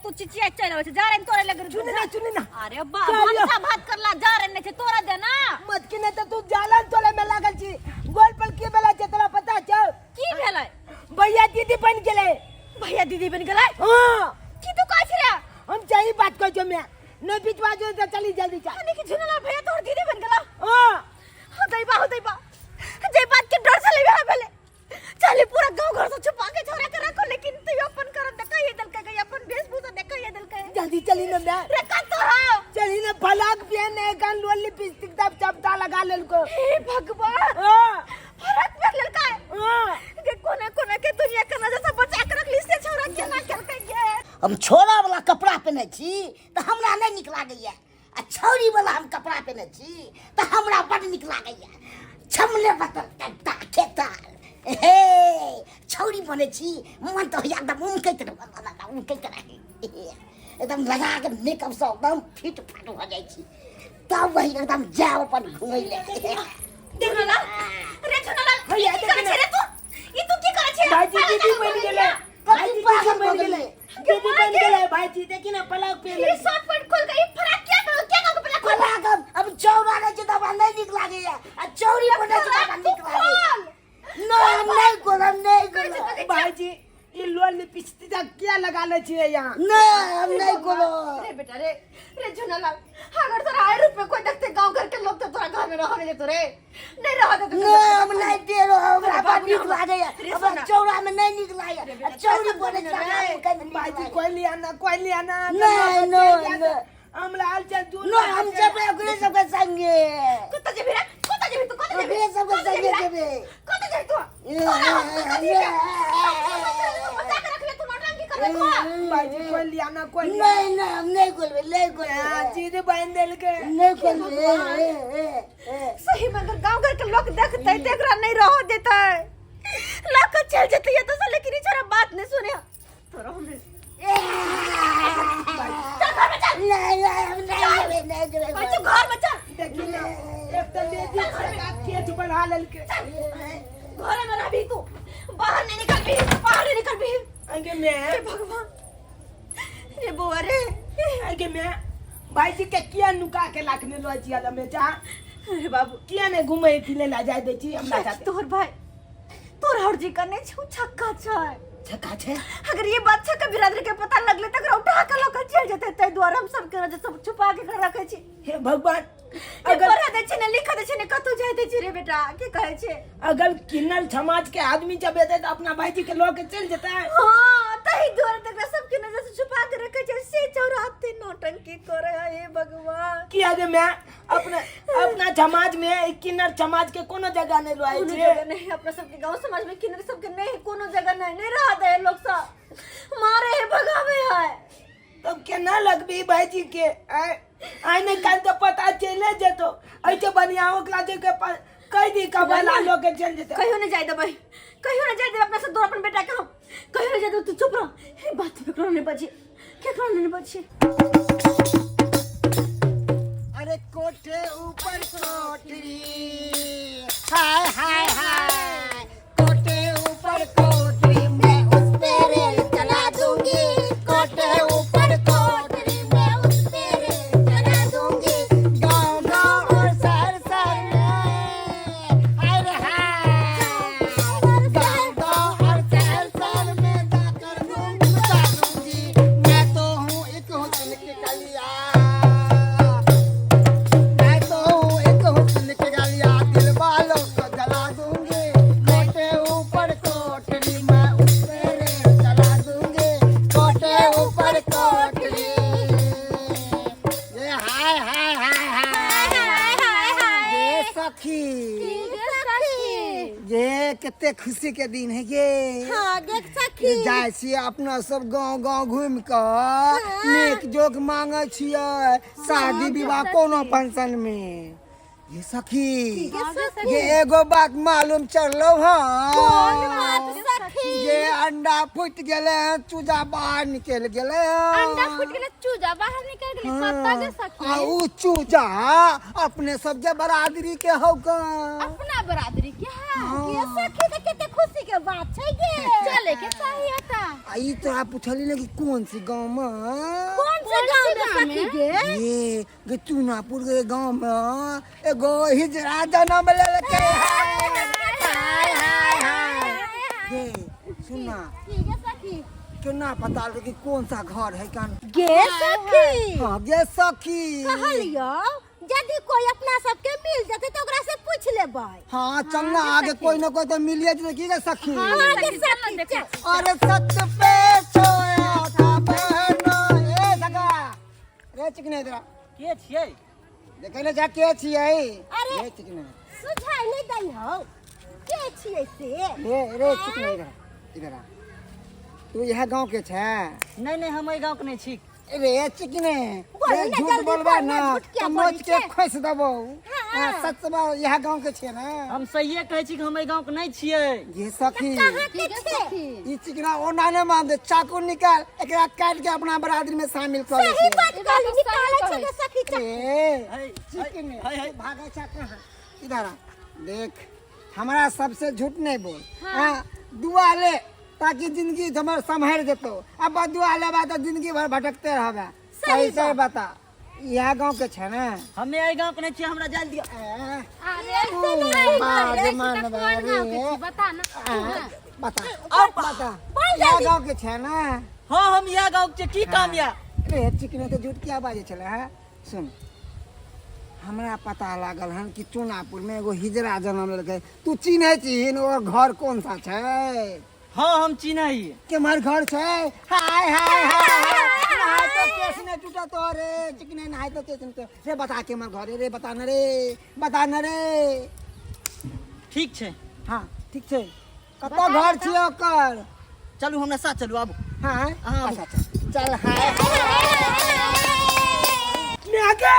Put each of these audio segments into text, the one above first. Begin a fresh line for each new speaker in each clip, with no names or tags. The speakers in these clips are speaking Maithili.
तू चिचिया चल आबै छै जा रे तोरे लग
चुनी ना चुनी ना
अरे बा
चल यो।
भनसा भात करला जा रे नहीं छै तोरा दे ना
मत की नहीं तो तू जालन तोले में लागल छी गोल पर की बेला छै तोरा पता छौ
की भेलै
भैया दीदी बन गेलै
भैया दीदी बन गेलै
हाँ
की तू कहै छी रे
हम सही बात कहै छौ मैं नहीं बिचवा जो तो चली जल्दी चल
यानी कि झुनला भैया तोहर दीदी बन गेला
हाँ
हाँ दैबा हो दैबा जे बात के डर से लेबे भेले चले पूरा गांव घर से छुपा के छोरा के रखो लेकिन तू अपन करम देखा ये दल के अपन वेशभूषा देखा ये दल के
जल्दी चली ना मैं
रे का तोरा
चली ना फलाक पियन ने कान लोली लिपस्टिक तब चपटा लगा लेलको
हे भगवान
हाँ
फरक पड़ लड़का
हाँ
के कोना कोना के दुनिया के नजर से बचा के रखली से छोरा केना केलकै गे
हम छोरा वाला कपड़ा पहने छी तऽ हमरा नहि नीक लागैया आ छौरी वाला हम कपड़ा पहने छी तऽ हमरा बड नीक लागैया छमले बतल कत्ता खेताल हे छौरी बनै छी मन तऽ होइया एकदम उमकैत रहू उमकैत रही एकदम लगा के मेकअप सब एकदम फिट फाट भऽ जाइ छी तब वही एकदम जायब अपन घुमै लए
झुनला रे झुनला
भैया,
की करै छै रे तू ई तू की करै छै
भाईजी दीदी बन गेलै
कथी
भाईजी दीदी
पागल
बन
भऽ
गेलै
गेलै?
दीदी बन गेलै भाईजी देखी ना पलक पे
ई शर्ट पैंट खोल के ई फराक क्या कर क्या कर पहले खोल
खोला कऽ अब चौरा रहै छै तऽ हमरा नहि नीक लागैया आ चौरी बनै छै तऽ हमरा नीक लागैया नहि हम नहि खोलब नहि खोलब
भाईजी ई लोल लिपस्टिक क्या लगा ले छियै यहाँ
नहि हम नहि खोलब
रे बेटा रे रे झुनला अगर तोरा आय रूप में कोई देखते गांव घर के लोग तो तोरा घर में रह नहीं देतो रे नहीं रह देतो
नहि हम नहि देलो हमरा
अरे
बड़
बाबू,
नीक लागैया
रे
हमरा
सोना।
चौरा मे नहि नीक लागैया
रे
आ
बेटा,
चौरी
कसम
बनै छै
बोलने
हमरा
रे।
कनि नीक
भाईजी
लागैया।
कोई लिया ना कोई लिया ना
नहि, नहि, नहि।
हमरा हाल चल दूर
नहि हम जेबै ओकरे सबके संगे
कुत्ता जेबी रे कुत्ता जेबी तू कुत्ता जेबी
ओकरे सबके संगे जेबै
कुत्ता जेबी तू तोरा हम कुत्ता जेबी बचा के रखले तू नौटंकी करबे तू
भाईजी कोई लिया ना कोई लिया
नहि नहि हम नहि खोलबै नहि खोलबै
चीज बांध देलके
नहि खोलबै
सही में अगर गांव घर के लोग देखते तो एकरा नहीं रह देते लाख चल जेते ये तो से लेकिन ई छोरा बात नहीं सुने तोरा हमरे चल घर में चल
नहीं नहीं हम नहीं जेबै नहीं जेबै
भाई तू घर में चल
देखी ना एक तो लेडीज का केच बढ़ा लेलके
घर में रहबी तू बाहर नहीं निकलबी बाहर नहीं निकलबी
अंगे मैं
हे भगवान रे बउआ रे
अंगे मैं भाईजी के किया नुका के लाखने लो छिया में जा
अरे बाबू
किया ने घुमे फिरे ला जाय दै छी हमरा साथे
तोहर भाई तोहर हरजी का नहीं छौ छक्का छै
छक्का छै
अगर ये बात छक्का बिरादरी के पता लगले त एकरा उठा के लऽ के चल जेतै ताहि दुआरे हम सबके नजर सब छुपा के एकरा रखै छी
हे भगवान
अगर
अगर
पढ़ा दै छै ने लिखा दै छै ने कतौ जाय दै छै रे बेटा की कहै छै
अगर किन्नर समाज के आदमी जब एतै तऽ अपना भाईजी के लऽ के चलि जेतै
हाँ ताहि दुआरे त एकरा सबके नजर से छुपा के रखै छै से चौराते नौटंकी करे है हे भगवान
किया जे मैं अपना अपना समाज में ई किन्नर समाज के कोनो जगह नहीं रहे
कोनो
छै
जगह नहीं अपना सबके गांव समाज में किन्नर सबके नहीं कोनो जगह नहीं नहीं रह दे लोग सब मारे है भगावे है
तब केना लगबी भाईजी के आय आय नहीं कल तो पता चले जेतो ऐसे बढ़िया ओकरा जे के कह दी कबला लोग के चल जेते
कहियो नहीं जाय देबै कहियो नहीं जाय देबै अपना से दूर अपन बेटा के हम कहियो नहीं जाय देबै तू चुप रह हे बात केकरो नहीं बची केकरो नहीं बची
अरे कोठे ऊपर कोठरी हाय हाय हाय कोठे ऊपर कोठरी मैं उस पे रेल चला दूंगी कोठे ऊपर कोठरी मैं उस पे रेल चला दूंगी गांव गांव और शहर शहर में हाय रे हाय गांव गांव और शहर शहर में जाकर धूम मचा दूंगी मैं तो हूँ एक हुस्न की कलिया मैं तो हूँ एक हुस्न की गलिया दिल वालों को जला दूंगी कोटे ऊपर कोटरी मैं उस पे रेल चला दूंगी कोटे ऊपर कोटरी ये हाय हाय हाय हाय ये सखी ये कते खुशी के दिन है ये
हाँ देख सखी
जे जाइ छियै अपना सब गाँव गाँव घुमि कऽ नीक जोग मांगै छियै शादी विवाह कोनो फंक्शन में ये सखी ये एगो बात मालूम चललो
कौन
हँ
बात सखी
ये अंडा फूटि गेलै हँ चूजा बाहर निकलि गेलै
अंडा
हँ
फूट गेलै चूजा बाहर निकल गेलै कतऽ गे सखी
आ उ चूजा अपने सब जे बरादरी के हौ का
अपना बरादरी के है
हाँ।
के सखी तऽ कते खुशी के बात छै गे चले के चाहिए तऽ
आ ई तोरा पुछली ने कि कोन सी गाँव में?
कौन से गांव में सखी गे?
ये गे चूनापुर के गाँव में एगो हिजड़ा जन्म लेलकै है। हाय हाय हाय गे सुनना।
ठीक है सखी।
केना पता लगै कि कौन सा घर है कान?
गे सखी।
हाँ गे सखी।
कहलियो यदि कोई अपना सबके मिल जेतै तऽ ओकरा से पूछ लेबै।
हाँ चल ना आगे कोई ना कोई तो मिलिए जेतै की गे सखी?
हाँ गे सखी चल।
अरे सच पे सोया था बहना। ए सगा रे चिकने इधर आ।
के छियै?
देखै ले जा के छियै।
अरे।
रे चिकने।
सुझाइ नहि दै हौ के छियै से।
रे रे चिकने इधर आ, इधर आ। तू इएह गाँव के छै?
नहीं नहीं, हम एहि गाँव के नहीं छी।
रे चिकने
बोल
रे
ना
झूठ
जल्दी,
बोलबा
बोल ना,
ना
झूठ किया
तो
बोलै
नोच के
छै?
खोसि देबौ।
हाँ।
हाँ, सच बा इएह गाँव के छियै ना?
हम सहिए कहै छी कि हम एहि गाँव के नहीं छियै।
ये सखी।
कहाँ के छै?
ई चिकना ओना नहि मान दे, चाकू निकाल एकरा काटि के अपना बरादरी में शामिल कर ले।
सही बात कहली, निकालै छै गे सखी चक्कू।
ए
है,
चिकने
है, है।
तू भागै छ कहाँ? इधर आ देख, हमरा सबसे झूठ नहीं बोल। हाँ दुआ ले ताकि जिंदगी हमर सम्हर जेतो। अब दुआ लेबा तो जिंदगी भर भटकते रहबे। सही सही बता, इएह गाँव के छै ने?
हमे एहि गाँव के नहीं छियै, हमरा जाय दिअ।
ए,
अरे
तू
नहीं
बाज
करे,
मन
तऽ कोन गाँव के
रे।
छी बता ना।
आ, बता
अब
बता,
बोल
इएह
जल्दी।
गाँव के छै ने?
हाँ हम इएह गाँव के छियै, की काम या?
रे चिकने तो झूठ किया बाजै छलै है? सुन, हमरा पता लागल हन कि चुनापुर में एगो हिजड़ा जन्म लेलकै। तू चिन्है छिहीन ओकर घर कोन सा छै?
हाँ हम चिन्है हियै।
केम्हर घर छै? हाय हाय हाय हाय, नहाय तो केस नहि टूटत रे चिकने, नहाय तो केस नहि टूटत रे। बता केम्हर घर है रे, बता न रे, बता न रे।
ठीक छै।
हाँ ठीक छै। कतऽ घर छियै ओकर?
चलू हमरा साथ चलू आबू।
हाँ
हाँ।
अच्छा अच्छा चल। हाय
ने गे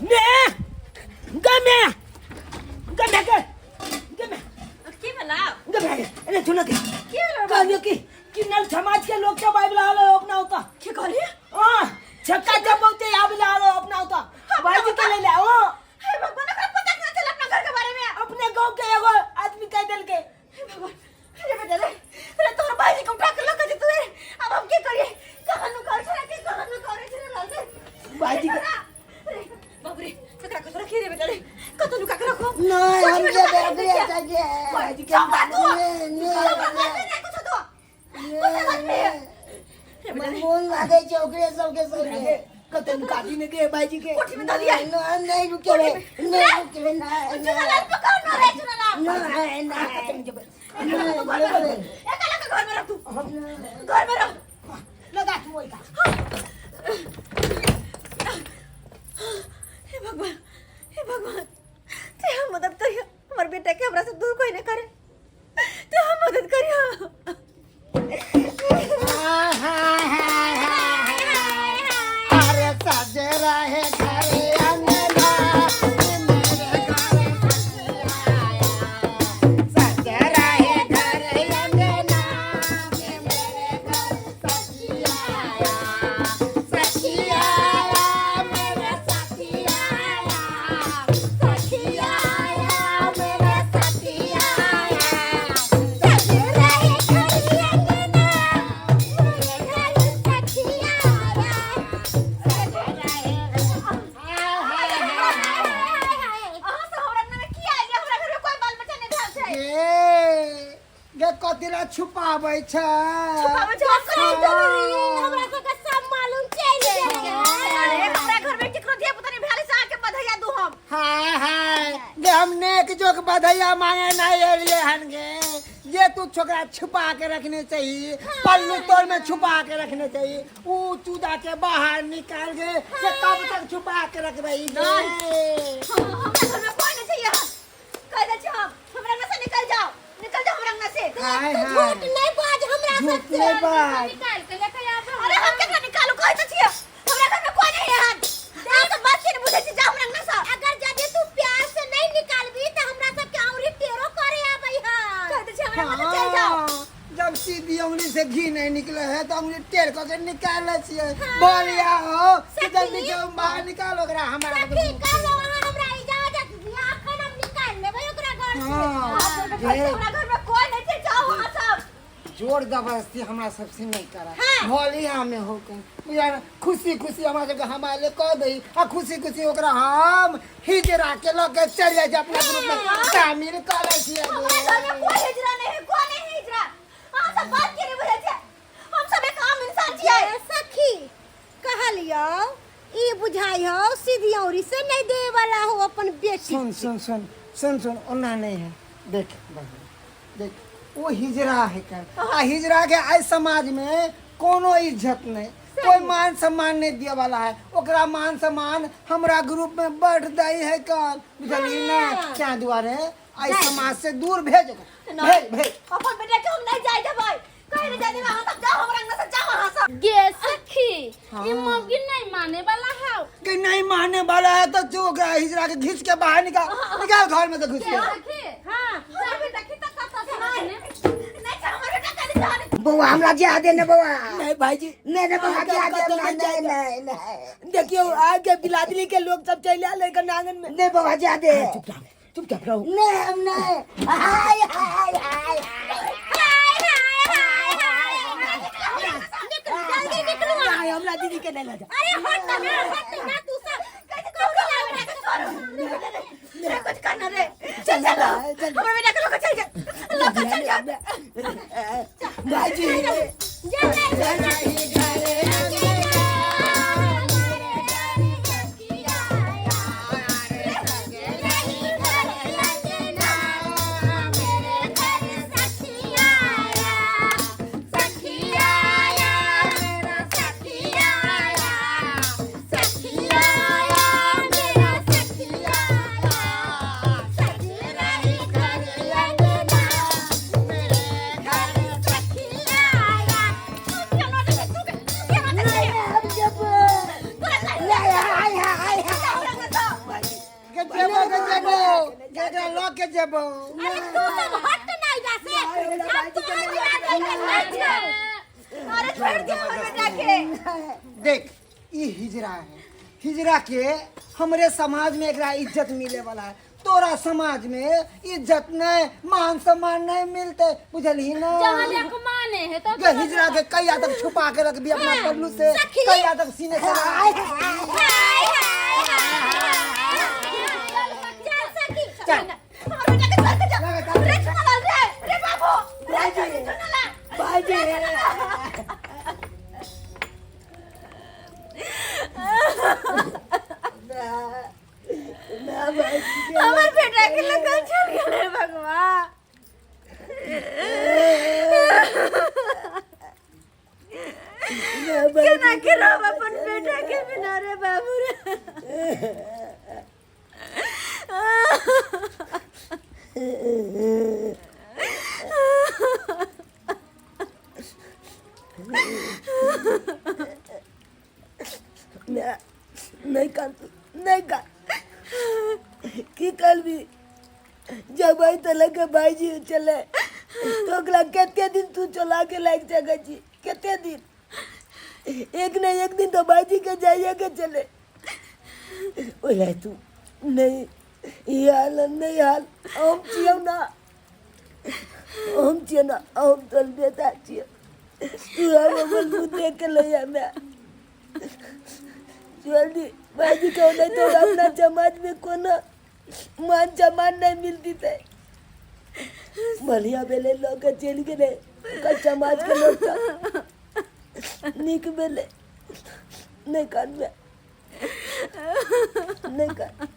ने गे मे गे मे गे गे मे
की भेला?
गे मे। अरे सुन के
की भेलो?
कहलियो कि किन्नर समाज के लोग सब आबि रहल है अपना होता।
की कहली?
हां छक्का जब बहुते आबि रहल है अपना होता भाईजी के ले ले आओ।
हे भगवान, ओकरा पता केना चलल अपना घर के बारे में?
अपने गांव के एगो आदमी कह देलकै।
हे भगवान, अरे बेटा रे, अरे तोहर भाईजी के उठा के लऽ के जेतौ रे। अब हम की करिए? कहाँ नुकाल छै रे, कहाँ नुकाल छै रे लाल रे?
भाईजी के
अरे बाप रे, एकरा कतौ रखिए रे बेटा रे, कतौ नुका के रखो।
नहीं हम
कोठी में
जे
नुका के
बेगरे
रख
चाहिए।
भाईजी के
चुप तू।
ने ने
चुप कर, कुछ तो रे बेटा रे,
मोन लागे छै ओकरे सबके संगे।
कतौ नुका दी ने गे भाईजी के।
कोठी में दऽ दिया।
नहीं नहीं रुके नहीं रुके नहीं
चुनालाल पकड़ न रे चुनालाल।
नहीं नहीं
एक अलग घर में रख तू, घर में रख।
लगा तू ओइ का।
हे भगवान, हे भगवान, ते हम मदद करियो हमर बेटा के, हमरा से दूर कोई नहीं करे, ते हम मदद करियो।
अरे सजे रहे घर अंगना मेरे घर सखी आया। सजे रहे घर अंगना मेरे घर सखी आया। सखी आया मेरा सखी आया। सखी आया मेरा सखी आया।
सजे रहे घर अंगना मेरे घर सखी आया। सजे रहे
अहाँ से हमरा अंगना में की आयल? हमरा घर में कोई बाल बच्चा नहीं भेल छै।
गे गे कथी ला छुपाबै छै?
छुपाबै छै? हम करै
हमरा सबके सब मालूम चलि गेल।
अरे हमरा घर में केकरो धिया पुता नहीं भेल से आके बधैया दू हम।
हाय हाय गे, हम नेक जोक बधैया मांगे नहीं एलिए हन गे। जे तू छोकरा छुपा के रखने चाहिए, पल्लू तोर में छुपा के रखने चाहिए, ऊ चूदा के बाहर निकाल गे से कब तक छुपा के रखबै गे?
हमरा घर में कोई नहीं चाहिए, कह दे छी हम, हमरा अंगना से निकल जाओ, निकल जाओ हमरा अंगना से।
हाय
तू
हाय
झूठ नहीं बाज हमरा
झूठ
सबसे।
नहीं बाज।
निकाल के लेके आबो।
अरे हम केकरा निकालू? कहै त छियै हमरा घर में कोई नहीं है। अहाँ सब बात के नहीं बुझै छी, जाओ हमरा अंगना से।
अगर यदि तू प्यार से नहीं निकालबी त हमरा सबके औरी टेरो करे आबै हन।
कह दे छी हमरा अंगना से चल जाओ।
हाँ, जब सीधी उंगली से घी नहीं निकले है तो उंगली टेढ़ करके निकाले छियै। बोलिया हो कि जल्दी से बाहर निकालो ओकरा हमरा।
सखी कहलो अहाँ हमरा इजाजत दिअ, अखन हम निकाल लेबै ओकरा घर से।
हाँ
हमरा घर में कोई नहीं छै, जाओ अहाँ सब।
जोर जबरदस्ती हमरा सबसे नहीं करा भले हमें हो के बुझा खुशी खुशी हमरा सबके हमारे ले कह दई आ खुशी खुशी ओकरा हम हिजरा के लऽ के चल जाइ छै अपना ग्रुप में शामिल कऽ लै छियै।
हमारे घर में कोई हिजरा नहीं है, कोई नहीं हिजरा। अहाँ सब बात के नहीं बुझै छियै। हम सब एक आम इंसान छियै।
ए सखी, कहलियौ ई बुझाइ हौ सीधी औरी से नहीं दे वाला हो अपन बेटी।
सुन सुन सुन सुन सुन, ओना नहीं है। देख बहन, देख वो हिजरा है कर आ हिजरा के आज समाज में कोनो इज्जत नहीं, कोई मान सम्मान नहीं दिए वाला है। ओकरा मान सम्मान हमरा ग्रुप में बढ़ दई है कल, बुझलिए ना? क्या दुआरे आई समाज से दूर भेज ओकरा। भेज भेज।
अपन बेटा के हम नहीं जाय देबै, कहीं नहीं जाय देबै। अहाँ सब जाओ हमरा अंगना से, जाओ अहाँ सब।
गे सखी, ई मौगी नहीं माने वाला हौ।
कि नहीं मानने वाला है तो तू ओकरा हिजरा के घिस के बाहर निकाल, निकाल घर में से घुस के।
सखी,
हाँ।
जा बेटा की तक कत से
नहीं नहीं, हमर बेटा कहीं जाने।
बौआ हमरा जा दे ने बौआ।
नहीं भाईजी।
नहीं नहीं बौआ जा दे।
कतौ
नहीं
नहीं
नहीं नहीं।
देखियो आके बिलादरी के लोग सब चल आले के आंगन में।
नहीं बौआ जा दे।
चुपचाप चुपचाप रहो।
नहीं हम नहीं। हाय हाय हाय।
निकलू, जल्दी निकलू।
नहीं, हमरा दीदी के नहीं ले जा।
अरे हट ना, हट ना तू सब कौन लावे
रे कुछ करना रे, चल चलो हमर बेटा के लोग चल जा, लोग चल जा।
भाईजी।
जा जा।
के जेबो के जेबो केकरा लऽ के जेबो।
अरे तू सब हट ना इधर से, हम तोहर बियाह नहीं करबै।
अरे छोड़ दे हमर बेटा के।
देख ई हिजरा है, हिजरा के हमरे समाज में एकरा इज्जत मिले वाला है। तोरा समाज में इज्जत नहीं, मान सम्मान नहीं मिलते, बुझलही ना?
जहाँ जाके माने है तो
के हिजरा के कई तक छुपा के रख भी अपना पल्लू से, कई तक सीने से लगा।
चल सखी।
चल।
हमर बेटा के छोड़ के जा रे, चुनालाल रे, रे बाबू रे, चुनालाल।
भाईजी।
हमर बेटा के लग चल गेलै भगवान। केना के रहब अपन बेटा के बिना रे बाबू रे?
नहीं कान, नहीं कान, की करबी? जब आई तो लगे भाईजी चले तो ओकरा कते दिन तू चला के लाग सकै छी? कते दिन? एक न एक दिन तो भाईजी के जाइए के चले। ओला तू नहीं ई हाल नहीं हाल, हम छियौ ना, हम छियौ ना, हम तोर बेटा छियौ। तू हम अपन मुँह देख के लैया मैं जल्दी भाईजी के, नहीं तो अपना समाज में कोनो मान सम्मान नहीं मिलती थे। बढ़िया भेलै लऽ के चलि गेलै ओकर समाज के लोग सब, नीक भेलै। नहि कानबै, नहि कान।